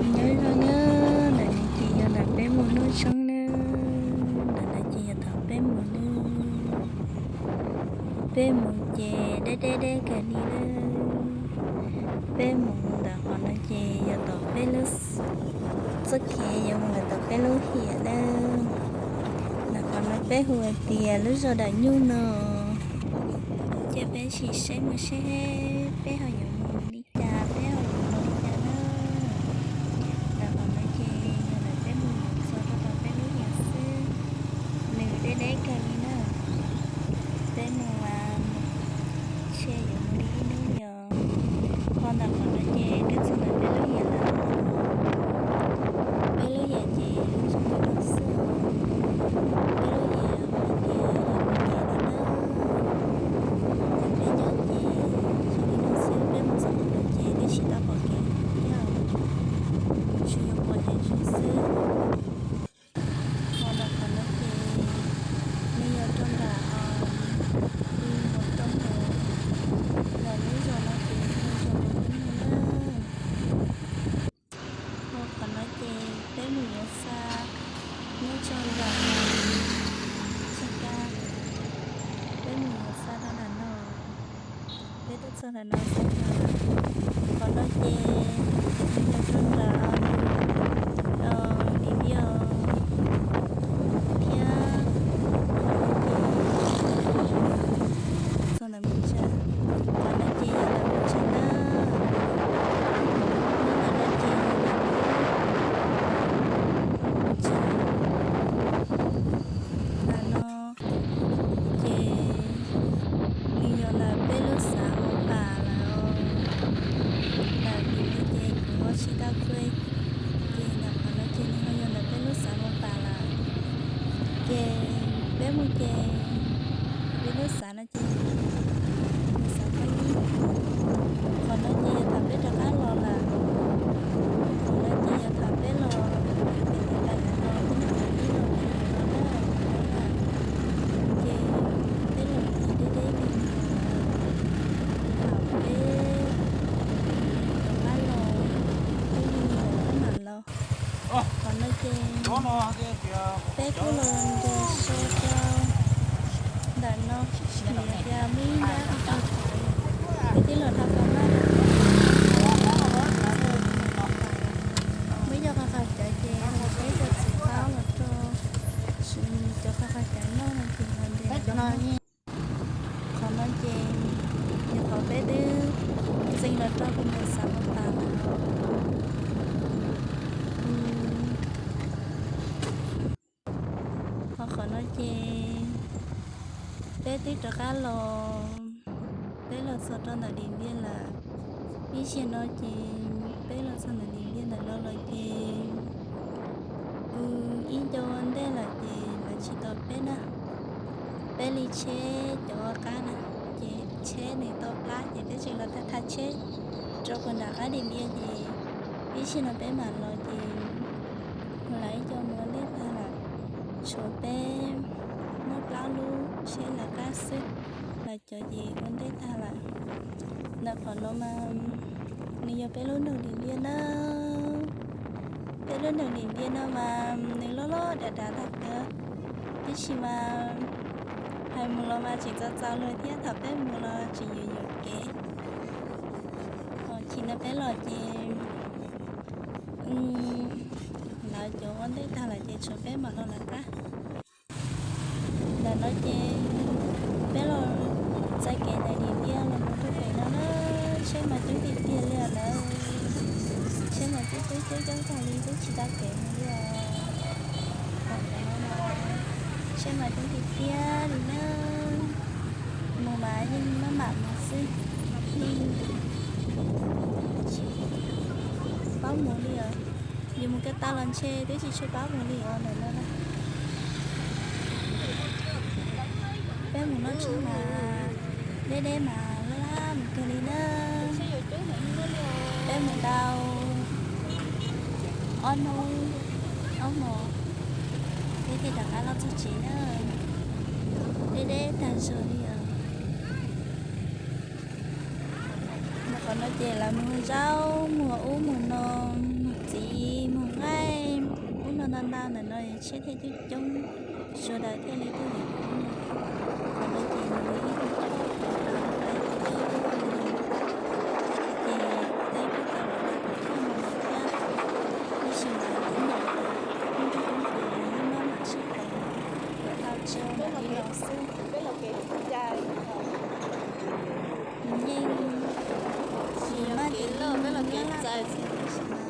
Nyob zoo na, ntawm no ces yog ntawm peb mus noj tshoob na, ntawm no ces yog thaum peb mus na, peb mus ces deb deb deb kawg li na. Peb mus ntawm qhov no ces yog tom peb lub, txoj kev yuav mus lawm tom peb lub hiam na. Ntawm qhov no peb hu hais tias lub zos Dam Nyuj no. Ces peb sim saib mus seb peb ho yuav mus li cas, peb ho yuav los li cas na. Ntawm qhov no ces yog ntawm peb mus mus txog rau tom peb lub hiam xwb, nws deb deb kawg li na. Peb mus, ntshe yuav mus li ib hnub li os. Ho ntawm qhov no ces twb txog ntawm peb lub hiam lawm. Peb lub hiam ces zoo li no xwb os. Peb lub hiam hu hais tias yog Mus Nyem li na. Ntawm peb nyob ces zoo li no xwb, peb mus txog ntawm no ces twb tsis tau pom kev thiab, tsuas yog pom hav zoov xwb. Ho ntawm qhov no ces nws yog rau nram, nws yog rau nram, nram lub zos no ces yog zos Mus Nyem na. Ho qhov no ces peb mus yuav xa nyob rau nram Txoj Kab, peb mus yuav xa rau nram no. Peb tuaj txog nram no xwb na. Qhov no ces yog rau nram Dim Viaj thiab. Qhov no ces txog ntawm Mus Tsa, qhov no ces yog ntawm Mus Tsa na. Nyob ntawm no ces yog ntawm Mus Tsa. Ntawm no ces nws yog ntawm peb lub xav Mus Pam lawm. Ntawm Dim Viaj ces kuv ho tsis tau kawg, ces ntawm qhov no ces nws ho yog ntawm peb lub xav Mus Pam lawm. Ces peb mus ces peb lub xav no ces mus xav Paj Yib. Qhov no ces yog thaum peb rov qab los lawm. Qhov no ces yog thaum peb los, peb mus tas ntawm no peb noj tas peb los peb yuav los na. Ces peb los ces deb deb kawg li os. Thaum peb rov qab los, peb li li lawm peb mam los. Qhov no ces peb kuj los nres so rau ntawm no, vim tias muaj ib nrab qhov cawv, peb twb los dhau qhov maj, muaj ib co qhov cawv ces peb cov txiv qaub los rau, cov qhov cawv noj no ces los nres no. Qhov no ces yog qhov peb twb ntxeev los rau kuv mus xav Mus Pam lawm. Ho qhov no ces peb twb rov qab los, peb los txog rau ntawm Dim Viaj lawm. Ib zaug no ces peb los txog ntawm Dim Viaj ntawm no lawm ces ib co ua ntej lawm ces lawv tsis tos peb na. Peb li tsheb cov qab na, ces tsheb nws tau plab ces peb tseem los thaj thaj tsheb rau puag nram qab Dim Viaj ces ib zaug no peb mam los ces lawv ib co mus ua ntej tag lawm, tshuav peb muab plaub lub tsheb lawv qab xwb, lawv cov ces ua ntej tag lawm. Ntawm qhov no mas nws yog peb lub nroog Dim Viaj na. Peb lub nroog Dim Viaj no mas nws loj loj dav dav tag kawg, tiam sis mas hais mus los mas tseem txaus txaus luag thiab, thaum peb mus los tseem yuam yuam kev. Ho chim no peb los ces lawv cov ua ntej tag lawm ces tshuav peb mam los lawv qab. Ntawm no ces peb los txais kev ntawm Dim Viaj los mus rau pem no na, tsheb mas coob tiag tiag li os lawm. Tsheb mas coob coob coob coob tag li twb tsis tau kev mus li os. Qhov no tsheb mas coob tiag tiag li na. Mus mas yeej maj mam mus xwb, yeej tsis paub mus li os. Yus mus ko taw los ntshe twb tsis tshua paub mus li os ntawm no na. Peb mus noj tshoob mas deb deb mas laj laj mus kawg li na. Peb mus tau ob hnub ob hmos, peb thiaj rov qab los txog tsev na. Deb deb tag zog li os. Mus qhov no ces lawv mus zaub, mus ub mus no, mus txiv Ntau ntau ntawm no tsheb thiaj coob coob, sawv daws thiaj li tuaj mus. Qhov no ces nws yog ib tug tsheb uas tau mus lawm, ces peb kuj tau los lawm tau mus thiab. Tab sis mas ib yam li hnub nyoog coob ces yeej maj mam sib tov kom tau tso mam li los xwb. Nws yeej tsis maj ces yeej laj laj txaus, tab sis mas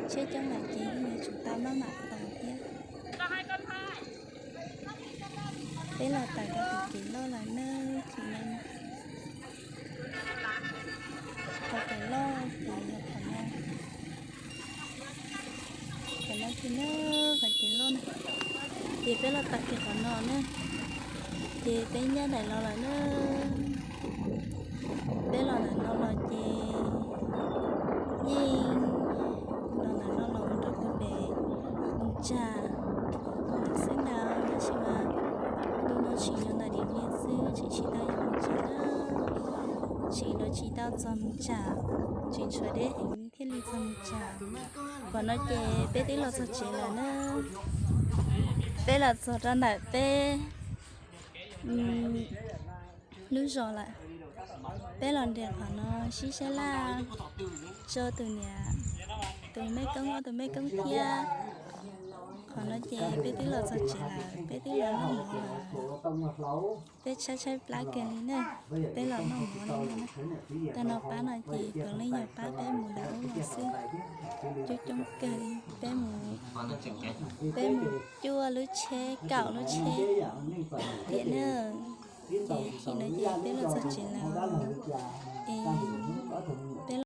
tsheb coob lawm ces yeej yuav tsum tau maj mam tos thiab. Peb los tawm rau tim kev loj lawm nawb, tim no. Qhov kev loj ces yog qhov no, qhov no ces nawb, qhov kev loj na. Ces peb los tawm kiag qhov no na, ces peb ncaj nraim los lawm na. Peb los ntawm no los ces yeej los ntawm no los mus rau pem Moos Tsas xwb ntag, tab sis mas ntu no tseem nyob ntawm Diam Npiaj xwb, tseem tsis tau yog Moos Tsas na, tseem los tsis tau txog Moos Tsas, tseem tshuav deb heev thiaj li txog Moos Tsas. Qhov no ces peb twb los txog tsev lawm na, peb los txog rau ntawm peb lub zos lawm. Peb los nres qhov no sib sab laj tso tus niam, tus me koob, ob tus me koob thiab. Qhov no ces peb twb los txog tsev lawm, peb twb los noj mov lawm. Peb tshaib tshaib plab kawg li na, peb los noj mov li no na. Tag no pab no ces puav leej yog pab peb mus ntawm ub los xwb. Coob coob kawg li, peb mus, peb mus cuaj lub tsheb, kaum lub tsheb tiam na. Ces thaum no ces peb los txog tsev lawm, es peb